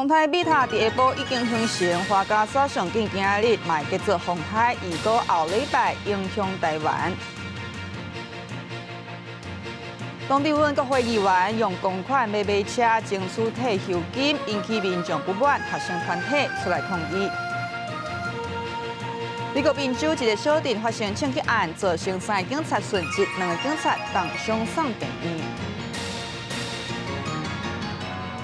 風颱米塔佇下晡已經形成，樺加沙上緊今仔日嘛會結做風颱，預估後禮拜影響台灣。當地阮國會議員用公款買馬車爭取退休金，引起民眾不滿，學生團體出來抗議。美國賓州一个小鎮發生槍擊案，造成三个警察殉職，兩个警察重傷送病院。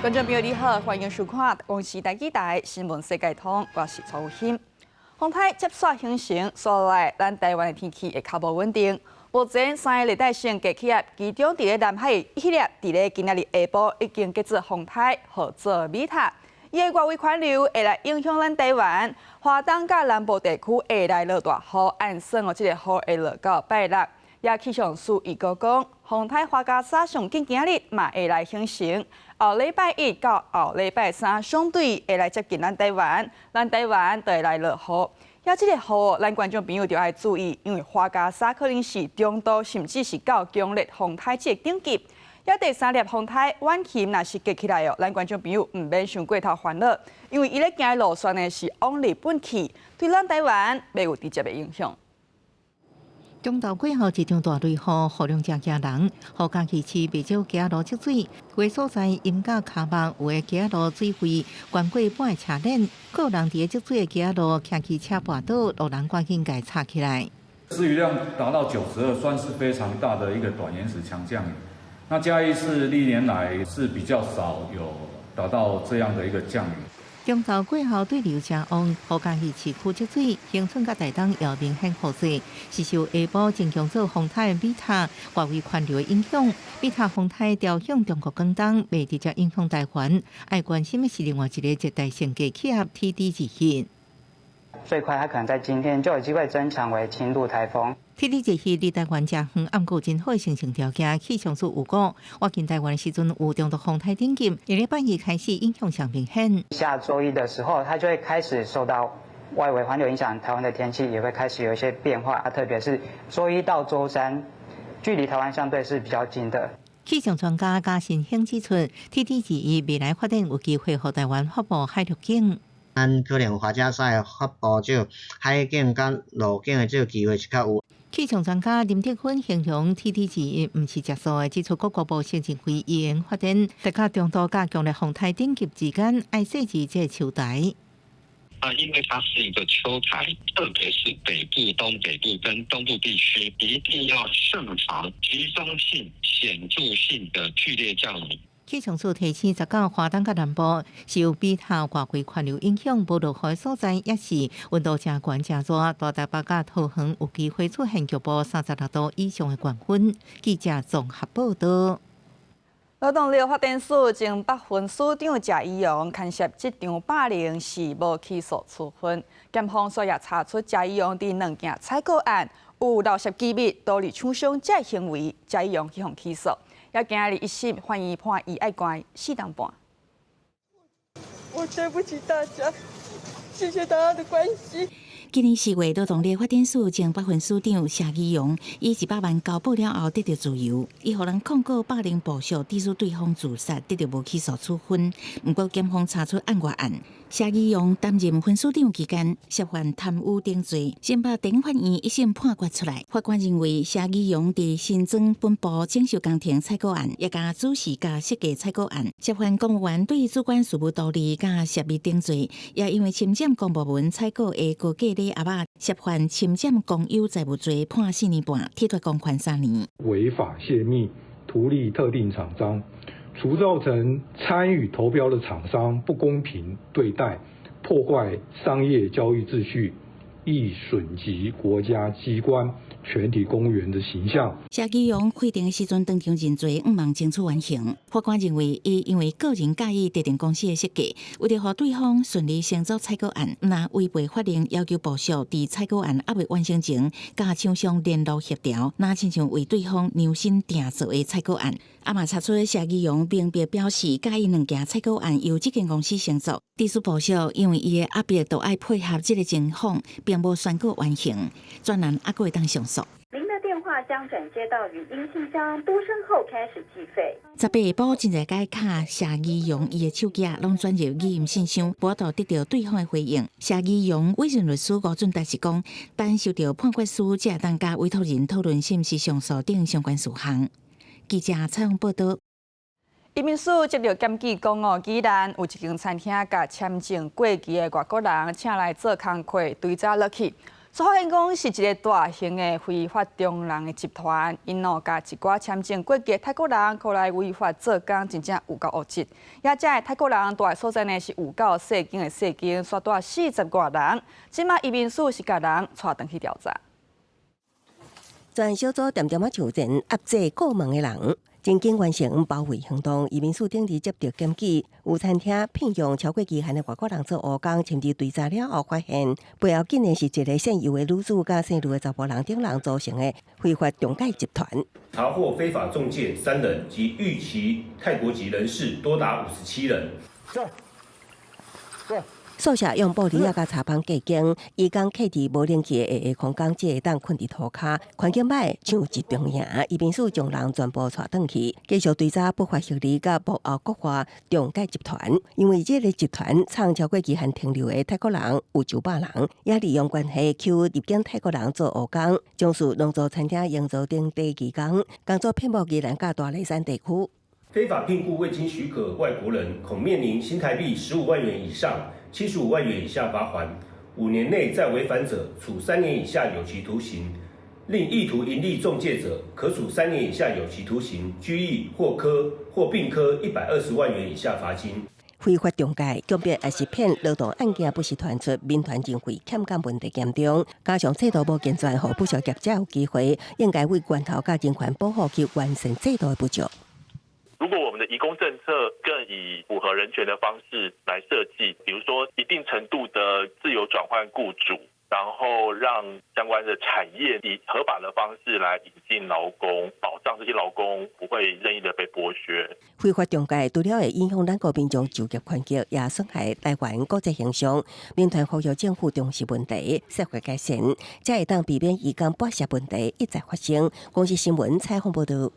觀眾朋友你好，歡迎收看公視台語台新聞世界通，我是曹欣。風颱接續形成，所以咱台灣的天氣會較無穩定。目前三个熱帶性低氣壓，其中佇咧南海的彼粒，佇咧今仔日下晡已經結做風颱，號做米塔。伊的外圍環流會來影響咱台灣，華東佮南部地區會來落大雨，按算哦，這个雨會落到拜六。也氣象署預告講，風颱樺加沙上緊今仔日嘛會來形成，後禮拜一到後禮拜三相對會來接近咱台灣，咱台灣就會來落雨。遐這个雨，咱觀眾朋友就愛注意，因為樺加沙可能是中度甚至是較強烈風颱這个等級。遐第三粒風颱婉琴若是結起來哦，咱觀眾朋友毋免傷過頭煩惱，因為伊咧行的路線呢是往日本去，對咱台灣袂有直接的影響。中晝過後一場大雷雨，雨量誠驚人，予嘉義市袂少街仔路積水，有的所在淹到跤目，有的街仔路水位懸過半个車輪，閣有人佇咧積水的街仔路騎機車跋倒，路人趕緊共捒起來。時雨量達到92，算是非常大的一個短延時強降雨。那嘉義市歷年來是比較少有達到這樣的一個降雨。中晝過後對流誠旺，予嘉義市區積水，恆春佮台東也明顯雨勢，是受下晡增強做風颱米塔外圍環流的影響。米塔風颱調向中國廣東，袂直接影響台灣。愛關心的是另外一個熱帶性低氣壓 TD 21。最快，它可能在今天就有機會增強為輕度颱風。 TD 21離台灣誠遠，毋過有真好的形成條件，氣象署有講，倚近台灣的時陣有中度風颱等級，禮拜二開始影響上明顯。下週一的時候，它就會開始受到外圍環流影響，台灣的天氣也會開始有一些變化，特別是週一到週三，距離台灣相對是比較近的。氣象專家嘉信興指出，TD 21未來發展有機會予台灣發布海陸警。咱可能樺加沙發布這个海警佮陸警的這个機會是較有。氣象專家林德芬形容 TD 21毋是食素的，指出各國無先進會已經發展，在較中度佮強烈風颱等級之間，愛設置這个秋台。啊，因為它是一個秋台，特別是北部、東北部跟東部地區，一定要慎防集中性、顯著性的劇烈降雨。氣象署提醒，19華東佮南部受米塔外圍環流影響，無落雨的所在，也是溫度誠懸誠熱，大台北佮桃園有機會出現局部36度以上的高溫。記者綜合報道。勞動力發展署前北分署長謝宜容牽涉職場霸凌是無起訴處分，檢方煞也查出謝宜容佇兩件採購案有漏洩機密、圖利廠商這行為，謝宜容去予起訴。也今日一審法院判伊愛關四冬半。我對不起大家，謝謝大家的關心。今年4月，勞動力發展署前北分署長謝宜容以100萬交保了後得著自由，伊予人控告霸凌部屬，致使對方自殺，得著無起訴處分。毋過檢方查出案外案，謝宜容擔任分署長期間涉犯貪污等罪，新北地法院一審判決出來，法官認為謝宜容佇新莊本部整修工程採購案，也佮主持佮設計採購案，涉犯公務員對主管事務圖利佮泄密等罪，也因為侵佔公部門採購的高價禮盒仔，涉犯侵佔公有財物罪，判4年半，褫奪公權3年。違法洩密、圖利特定廠商，除造成參與投標的廠商不公平對待，破壞商業交易秩序，亦損及國家機關全體公務員的形象。謝宜容開庭的時陣當場認罪，向望爭取緩刑。法官認為，伊因為個人佮意特定公司的設計，為著予對方順利成做採購案，若違背法令要求部屬佇採購案猶未完成前，佮廠商聯絡協調，若親像為對方量身訂做的採購案。啊嘛查出謝宜容明白表示，佮意兩件採購案由這間公司承做，致使部屬因為伊的壓迫，都愛配合這个情況，並無宣告緩刑，專案猶閣會當上訴。您的電話話將轉接到語音信箱，嘟聲後開始計費。18下晡真濟改卡謝宜容伊的手機啊，攏轉入語音信箱，無法度得著對方的回應。謝宜容委任律師吳俊達是講，等收著判決書，才會當佮委託人討論是毋是上訴等相關事項。記者採訪報導。移民署接著檢舉講哦，宜蘭有一間餐廳共簽證過期的外國人請來做工課，追查落去，發現講是一个大型的非法中人的集團，𪜶哦共一寡簽證過期的泰國人過來違法做工，真正有夠惡質。也這个泰國人蹛的所在呢是有夠細間的細間，煞蹛40外人。這馬移民署是共人帶轉去調查。全小組恬恬仔像前壓制過門的人。真緊完成包圍行動，移民署頂日接著檢舉，有餐廳聘用超過期限的外國人做烏工，甚至追查了後發現，背後竟然是一个姓尤的女子佮姓呂的查埔人等人組成的非法中介集團。查獲非法中介三人及逾期泰國籍人士多達57人。宿舍用玻璃仔佮柴枋隔間，移工客佇無冷氣的狹空間，才會當睏佇塗跤，環境歹，像集中營。移民署將人全部帶轉去，繼續追查不法協議佮幕後國華中介集團。因為這个集團創超過期限停留的泰國人有900人，也利用關係吸入境泰國人做烏工，從事農作餐廳營造等短期工，工作遍佈宜蘭佮大雷山地區。非法聘僱未經許可外國人，恐面臨新台幣15萬元以上75萬元以下罰鍰，5年內再違反者，處3年以下有期徒刑；另意圖營利仲介者，可處3年以下有期徒刑、拘役或科或併科120萬元以下罰金。非法中介、強迫抑是騙勞動案件不時傳出，民團認為欠工問題嚴重，加上制度無健全，予不少業者有機會，應該為源頭佮人權保護去完善制度的不足。如果我們的移工政策更以符合人權的方式來設計，比如說一定程度的自由轉換僱主，然後讓相關的產業以合法的方式來引進勞工，保障這些勞工不會任意的被剝削。非法中介除了會影響咱國民眾就業環境，也損害台灣國際形象。民團呼籲政府重視問題，設法改善，才會當避免移工剝削問題一再發生。公視新聞採訪報導。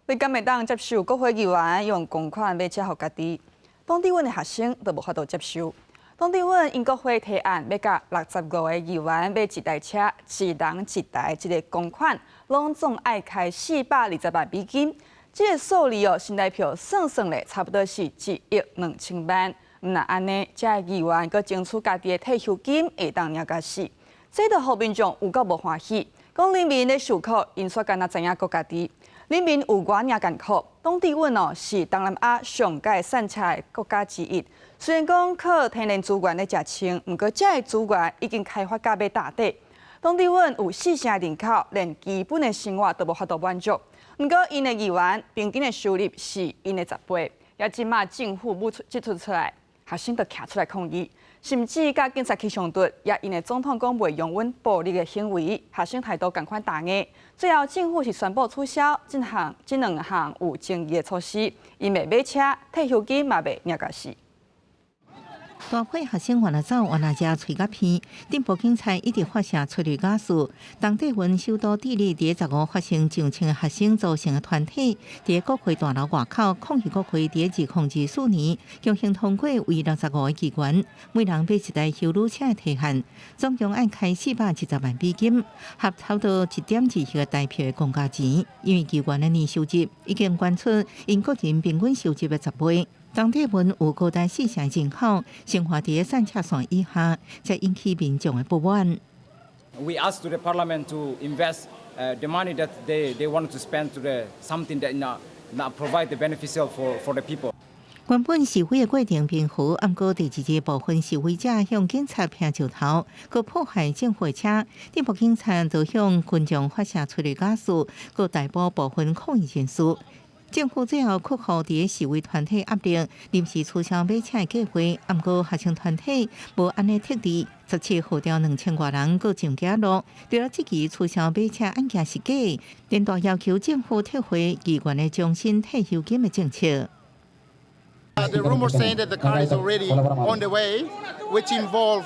你敢會當接受國會議員用公款買車予家己？董智穩的學生都無法度接受。董智穩𪜶國會提案，欲共65个議員買一台車，一人一台，這个公款攏總愛開420萬美金。這个數字哦，新台票算算咧，差不多是1億2千萬。毋但按呢，這个議員閣爭取家己的退休金會當領甲死，這就予民眾有夠無歡喜。講人民咧受苦，𪜶煞敢若知影顧家己。人民有偌爾艱苦，董智穩哦是東南亞上蓋散車的國家之一。雖然講靠天然資源咧食穿，毋過這个資源已經開發到欲焦底。董智穩有四成人口，連基本的生活都無法度滿足。毋過𪜶的議員平均的收入是𪜶的10倍，也這馬政府舞出這出出來，學生就徛出來抗議，甚至佮警察起衝突，也𪜶的總統講袂容忍暴力的行為，學生態度仝款打壓。最後政府是宣布取消這項這兩項有爭議的措施，𪜶袂買車，退休金嘛袂領甲死。大批學生往哪走，往哪食喙較偏。鎮暴警察一直發射催淚瓦斯。董智穩首都智利佇15發生上千个學生組成的團體，佇國會大樓外口抗議國會佇2024年強行通過為65个議員，每人買一台休旅車的提案，總共愛開420萬美金，合差不多1.2億個台票的公家錢。因為議員的年收入已經懸出𪜶個人平均收入的10倍。董智穩有高達四成人口生活佇散赤線以下，才引起民眾的不滿。 We asked to the parliament to invest the money that they want to spend to the something that not provide the beneficial for the people. 原本示威的過程平和，毋過第二日部分示威者向警察拋石頭，閣破壞政府車，鎮暴警察就向群眾發射催淚瓦斯，閣逮捕部分抗議人士。政府最後克服佇示威團體壓力，臨時取消買車的計劃。毋過學生團體無按呢撤離，17號調2000外人閣上街路，除了這期取消買車案件是假，連帶要求政府撤回議員的終身退休金的政策。 The rumor saying that the car is already on the way, which involve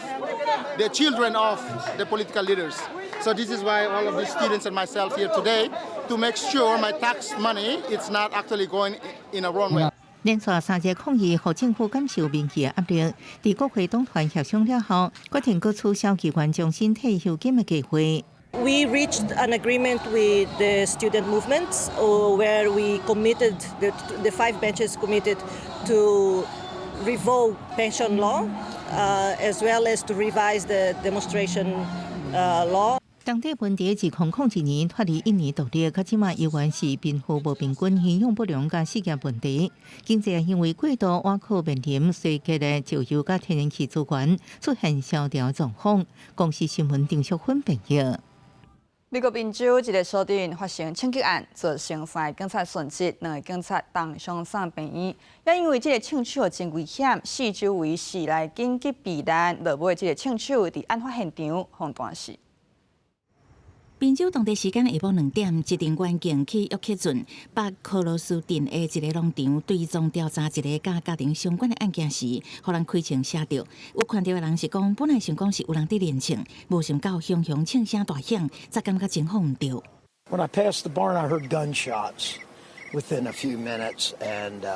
the children of the political leaders. So this is why all of the students and myself here today to make sure my tax money is not actually going in a wrong way. 連續3日抗議，予政府感受民意的壓力。佇國會黨團協商了後，決定閣取消機關終身退休金的計劃。 We reached an agreement with the student movements where we committed, the five benches committed to revoke pension law as well as to revise the demonstration law. 當地問題自2001年脫離印尼獨立，到這馬猶原是貧富無平均、營養不良佮失業問題。經濟因為過度倚靠面臨衰竭的石油佮天然氣資源出現蕭條狀況。公視新聞丁淑芬編譯。美國賓州一個小鎮發生槍擊案，造成三个警察殉職，兩个警察重傷送病院。也因為這个槍手真危險，四周圍市內緊急避難，落尾這个槍手佇案發現場予彈死。賓州當地時間下晡2點，一陣員警去約克郡北克羅斯鎮的一个農場追蹤調查一个佮家庭相關的案件時，予人開槍射著。有看著的人是講，本來想講是有人佇練槍，無想到熊熊槍聲大響，才感覺情況毋對。 When I passed the barn, I heard gunshots within a few minutes, and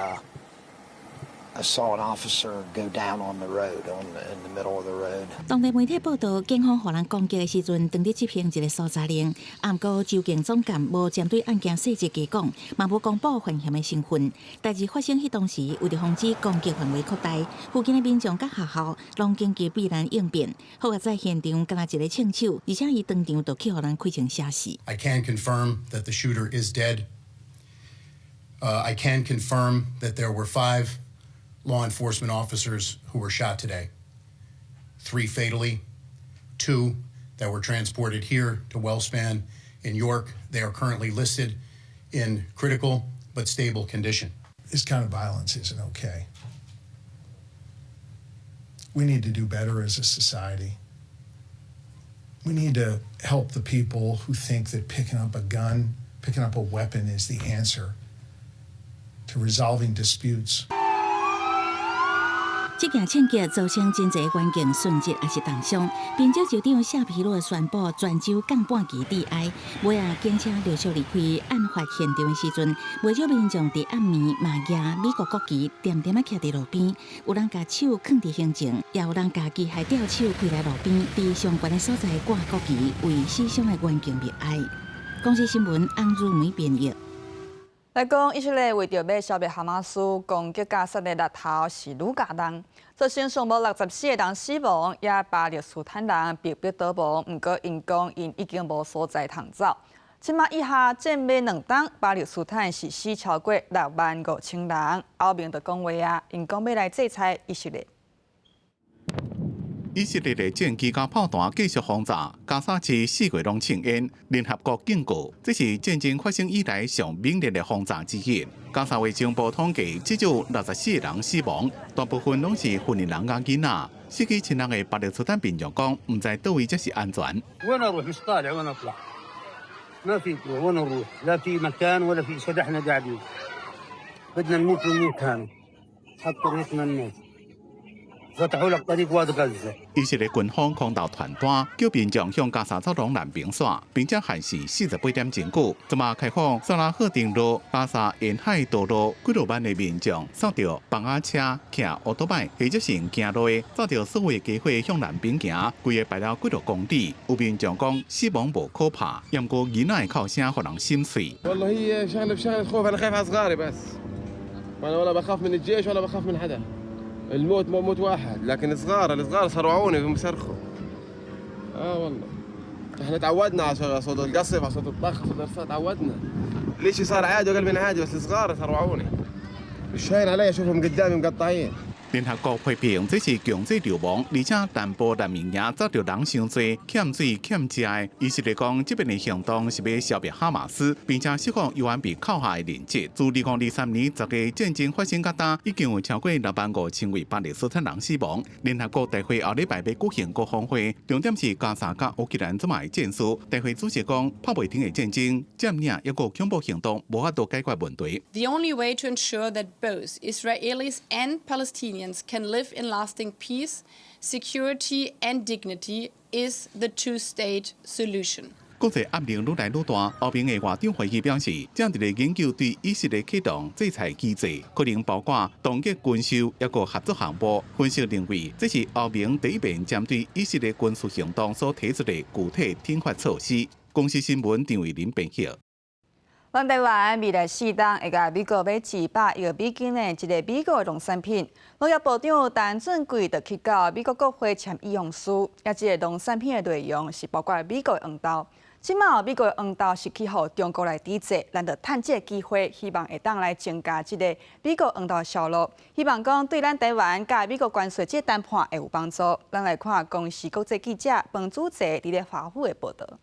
I saw an officer go down on the road, in the middle of the road. 當地媒體報道，警方予人攻擊的時陣，當佇執行一个搜查令。毋過州警總監無針對案件細節加講，嘛無公布犯嫌的身份。代誌發生彼當時，為著防止攻擊範圍擴大，附近的民眾佮學校攏緊急避難應變。好佳哉現場敢若一个槍手，而且伊當場就去予人開槍射死。 I can confirm that the shooter is dead. I can confirm that there were five law enforcement officers who were shot today. Three fatally, two that were transported here to WellSpan in York. They are currently listed in critical but stable condition. This kind of violence isn't okay. We need to do better as a society. We need to help the people who think that picking up a gun, picking up a weapon is the answer to resolving disputes. 這件槍擊造成真濟員警殉職，抑是重傷。賓州州長謝皮魯宣布全州降半旗致哀。尾仔警車陸續離開案發現場的時陣，袂少民眾佇暗暝嘛舉美國國旗，恬恬仔徛佇路邊。有人共手囥佇胸前，也有人共機械吊手開來路邊，佇上懸的所在掛國旗，為死傷的員警默哀。公視新聞翁如梅編譯。來講，以色列為著欲消滅哈馬斯，攻擊加薩的力頭是愈加重，造成上無64个人死亡，也巴勒斯坦人被迫逃亡。毋過，𪜶講𪜶已經無所在通走。這馬以哈戰欲2冬，巴勒斯坦是死超過6萬5千人。歐盟就講話啊，𪜶講欲來制裁以色列。以色列的戰機佮炮彈繼續轟炸加沙市，四月攏衝煙。聯合國警告，這是戰爭發生以來上猛烈的轟炸之一。加沙衛生部統計，至少64個人死亡，大部分攏是婦人佮囡仔。死幾千人的巴勒斯坦民眾講，毋知佗位才是安全。 وين اروح؟ مش طالع وين اطلع؟ ما في وين نروح؟ لا في مكان ولا في شيء احنا قاعدين. بدنا نموت نموت هان. حطوا ريتنا الناس. فتحوا لك طريق واد غزة. 以色列軍方空投傳單，叫民眾向加沙走廊南邊徙，並且限時48點鐘久。這馬開放薩拉赫丁路、加沙沿海道路幾若萬的民眾，坐著房仔車、騎烏托擺，或者是用行路的，走著所謂計劃向南邊行，規个排了幾若公里。有民眾講死亡無可怕，毋過囡仔的哭聲予人心碎。 والله هي شغله بشغله خوف، انا خايف على صغاري بس. انا ولا بخاف من الجيش ولا بخاف من حدا. الموت موت واحد، لكن الصغار الصغار صرعوني بيصرخوا. اه والله احنا تعودنا على صوت القصف، على صوت الطخ، صوت الرصاص، تعودنا. الاشي صار عادي واقل من عادي، بس الصغار صرعوني. مش هاين علي اشوفهم قدامي مقطعين. 聯合國批評這是強制流亡，而且南部難民營遭著人傷濟，欠水欠食的。以色列講，這邊的行動是欲消滅哈馬斯，並且釋放猶原被扣下的人質。自2023年10月戰爭發生到今，已經有超過6萬5千位巴勒斯坦人死亡。聯合國大會後禮拜欲舉行高峰會，重點是加沙佮烏克蘭這馬的戰事。大會主席講，拍袂停的戰爭，佔領抑閣恐怖行動，無法度解決問題。 The only way to ensure that both Israelis and Palestinians Palestinians can live in lasting peace, security and dignity is the two-state solution. 國際壓力愈來愈大，歐盟的外長會議表示，正佇咧研究對以色列啟動制裁機制，可能包括凍結軍售，抑閣合作項目。分析認為，這是歐盟第一遍針對以色列軍事行動所提出的具體懲罰措施。公視新聞張慧琳編譯。咱台灣未來四冬會共美國買100億美金的一个美國農產品。農業部長陳俊貴就去到美國國會簽意向書，抑這个農產品的內容是包括美國黃豆。這馬美國黃豆是去予中國來抵制，咱就趁這个機會，希望會當來增加這个美國黃豆銷路，希望講對咱台灣佮美國關稅這談判會有幫助。咱來看公視國際記者彭祖哲佇咧華府的報導。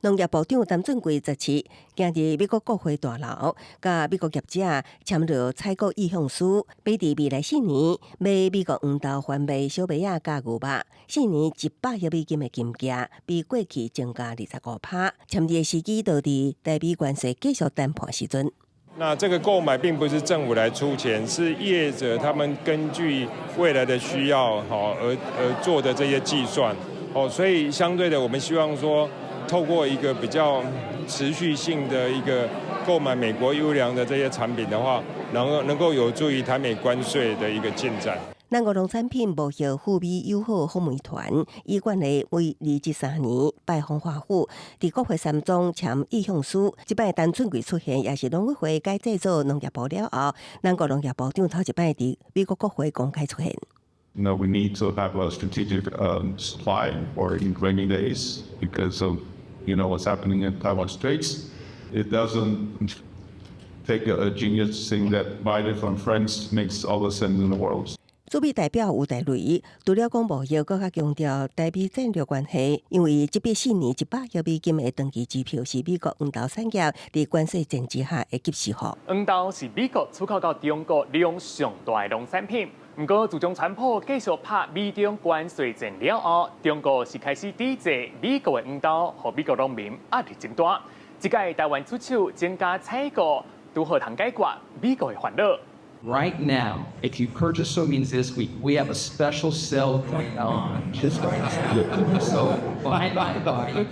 農業部長陳俊貴17行佇美國國會大樓，佮美國業者簽落採購意向書，欲佇未來4年買美國黃豆、番麥、小麥仔佮牛肉，4年100億美金的金額，比過去增加25%。簽字的時機就佇台美關稅繼續談判時陣。那這個購買並不是政府來出錢，是業者他們根據未來的需要，吼而做的這些計算，哦，所以相對的，我們希望說，透過一個比較持續性的一個購買美國優良的這些產品的話，能夠有助於台美關稅的一個進展。南國農產品貿易赴美友好訪問團依慣例為23年拜訪華府，佇國會山莊簽意向書。這擺陳俊貴出現，也是農委會改制做農業部了後，南國農業部長頭一擺佇美國國會公開出現。 We need to have a strategic supply for in rainy days because of what's happening in Taiwan Straits. It doesn't take a genius to think that buy it from France makes all the sense in the world. 駐美代表吳大雷除了講貿易，閣較強調台美戰略關係，因為這筆4年100億美金的長期支票是美國黃豆產業佇關稅戰之下的及時雨。黃豆是美國出口到中國量上大的農產品，毋過自從川普繼續拍美中關稅戰了後，中國是開始抵制美國的黃豆，予美國農民壓力真大。這擺台灣出手增加採購，拄好通解決美國的煩惱。 Right now, if you purchase soybeans this week, we have a special sale going on. So buy, buy, buy.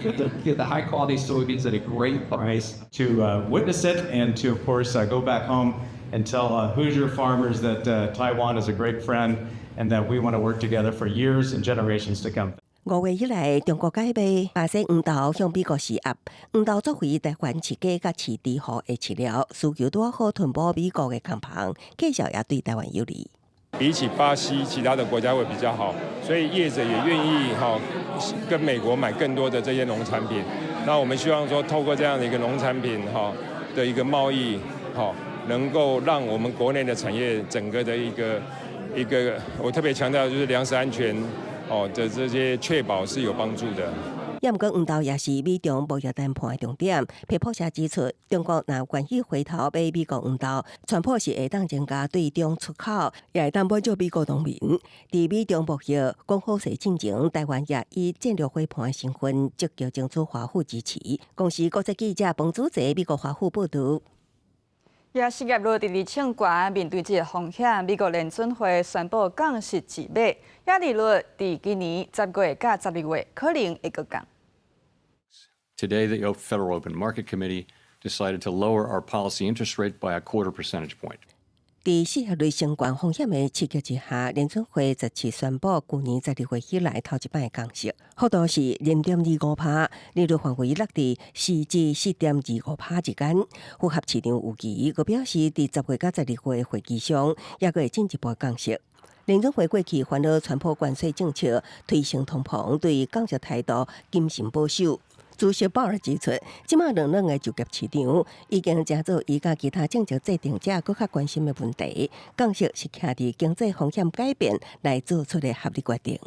Get the high quality soybeans at a great price. To witness it and to, of course, go back home and tell Hoosier farmers that Taiwan is a great friend and that we want to work together for years and generations to come. 5月以來，中國改賣巴西黃豆向美國施壓，黃豆作為台灣飼雞佮飼豬戶的飼料，需求拄好吞補美國的空棚，價數也對台灣有利。比起巴西，其他的國家會比較好，所以業者也願意哈跟美國買更多的這些農產品。那我們希望說，透過這樣的一個農產品哈的一個貿易，哈，能夠讓我們國內的產業整個的一個，我特別強調就是糧食安全。哦的這些確保是有幫助的。也毋過黃豆也是美中貿易談判的重點。彭博社指出，中國若願意回頭買美國黃豆，川普是會當增加對中出口，也會當滿足美國農民。佇美中貿易講好勢進前，台灣也以戰略夥伴身份積極爭取華府支持。公視國際記者彭祖澤美國華府報導。也失業率直直衝懸，面對這个風險，美國聯準會宣布降息一碼，抑利率佇今年10月佮12月可能會閣降。 Today, the Federal Open Market Committee decided to lower our policy interest rate by a quarter percentage point. 佇失業率升懸風險的刺激之下，聯準會17宣布，舊年12月以來頭一擺降息，幅度是0.25%，利率範圍落佇4至4.25%之間，符合市場預期。閣表示，佇10月佮12月會議上，猶閣會進一步降息。聯準會過去煩惱川普關稅政策推升通膨，對降息態度謹慎保守。主席鮑爾指出，這馬冷冷的就業市場已經成做伊佮其他政策制定者閣較關心的問題。降息是徛佇經濟風險改變來做出的合理決定。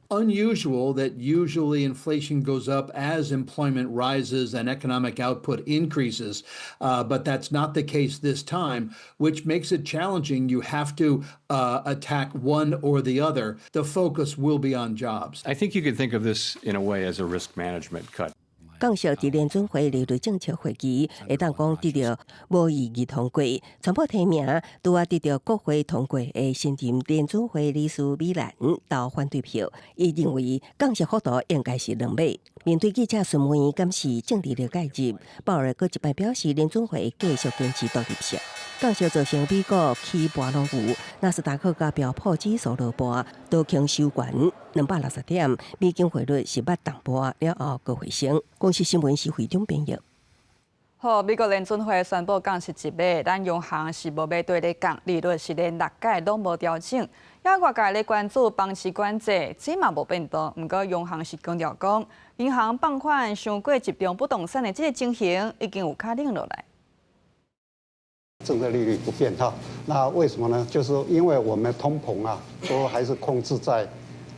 Unusual that usually inflation goes up as employment rises and economic output increases, but that's not the case this time, which makes it challenging. You have to attack one or the other. The focus will be on jobs. I think you could think of this in a way as a risk management cut. 降息佇聯準會利率政策會議會當講得著無異議通過，川普提名拄仔得著國會通過的新任聯準會理事米蘭投反對票，伊認為降息幅度應該是2碼。面對記者詢問，敢是政治力介入，鮑爾閣一擺表示聯準會繼續堅持獨立性。降息造成美股起跋攏有，納斯達克佮標普指數落跋，道瓊收懸260點，美金匯率是捌重跋了後閣回升。公視新聞是會長編譯。好，美國聯準會宣布降息一碼，咱央行是無欲綴咧降利率，是連六屆攏無調整。也外界咧關注房市管制，這嘛無變動。毋過央行是強調講，銀行放款傷過集中不動產的這个情形已經有較冷落來。政策利率不變哈，那為什麼呢？就是因為我們通膨啊，都還是控制在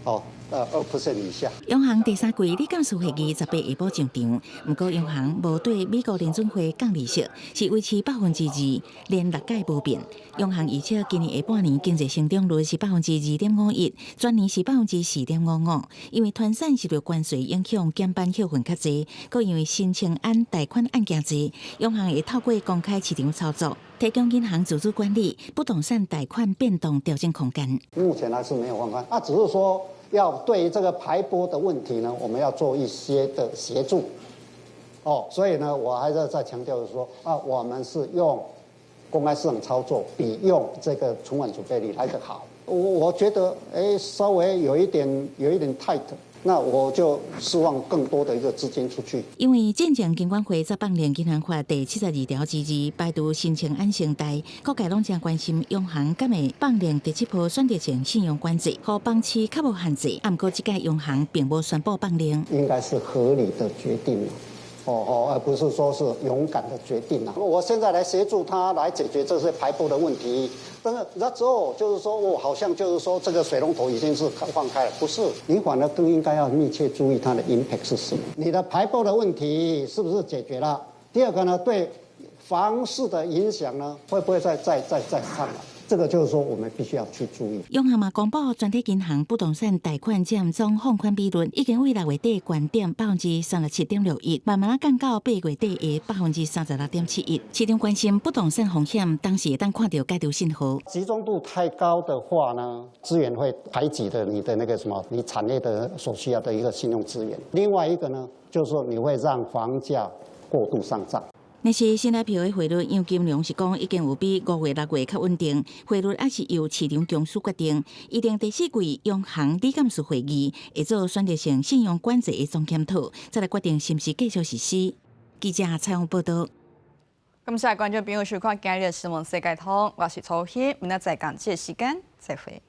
2% 以下。央行第三季理監事會議18下晡上場，毋過央行無對美國聯準會降利息，是維持2%，連六屆無變。央行預測今年下半年經濟成長率是2.51%，全年是4.55%。因為傳產受著關稅影響，減班歇訓較濟，閣因為申請案貸款案件濟，央行會透過公開市場操作，提供銀行自主管理不動產貸款變動調整空間。目前還是沒有放寬，啊，只是說要對於這個排撥的問題呢，我們要做一些的協助。哦，所以呢，我還是再強調說，啊，我們是用公開市場操作，比用這個存款準備率來得好。我覺得，稍微有一點 tight，那我就釋放更多的一個資金出去。因為進前金管會才放令銀行法第72條之2排除申請案承貸，各界攏誠關心央行敢會放令第七波選擇性信用管制，予房市較無限制。毋過這屆央行並無宣布放令，應該是合理的決定。哦哦，而不是說是勇敢的決定啊！我現在來協助他來解決這些排撥的問題，但是那之後就是說，我好像就是說這個水龍頭已經是放開了，不是？你反而更應該要密切注意它的 impact 是什麼？你的排撥的問題是不是解決了？第二個呢，對房市的影響呢，會不會再上來？這個就是說，我們必須要去注意。央行嘛公布，全體銀行不動產貸款佔總放款比率已經為6月底懸點37.61%，慢慢降到8月底的36.71%。市場關心不動產風險，當時會當看著解除信號。集中度太高的話呢，資源會排擠的你的那個什麼，你產業的所需要的一個信用資源。另外一個呢，就是說你會讓房價過度上漲。若是新台票的匯率，楊金龍是講已經有比5月、6月較穩定，匯率也是由市場公司決定。預定第四季央行理監事會議會做選擇性信用管制的總檢討，再來決定是毋是繼續實施。記者採訪報導。感謝觀眾朋友收看今日的新聞世界通，我是曹欣，明仔載仝這個時間再會。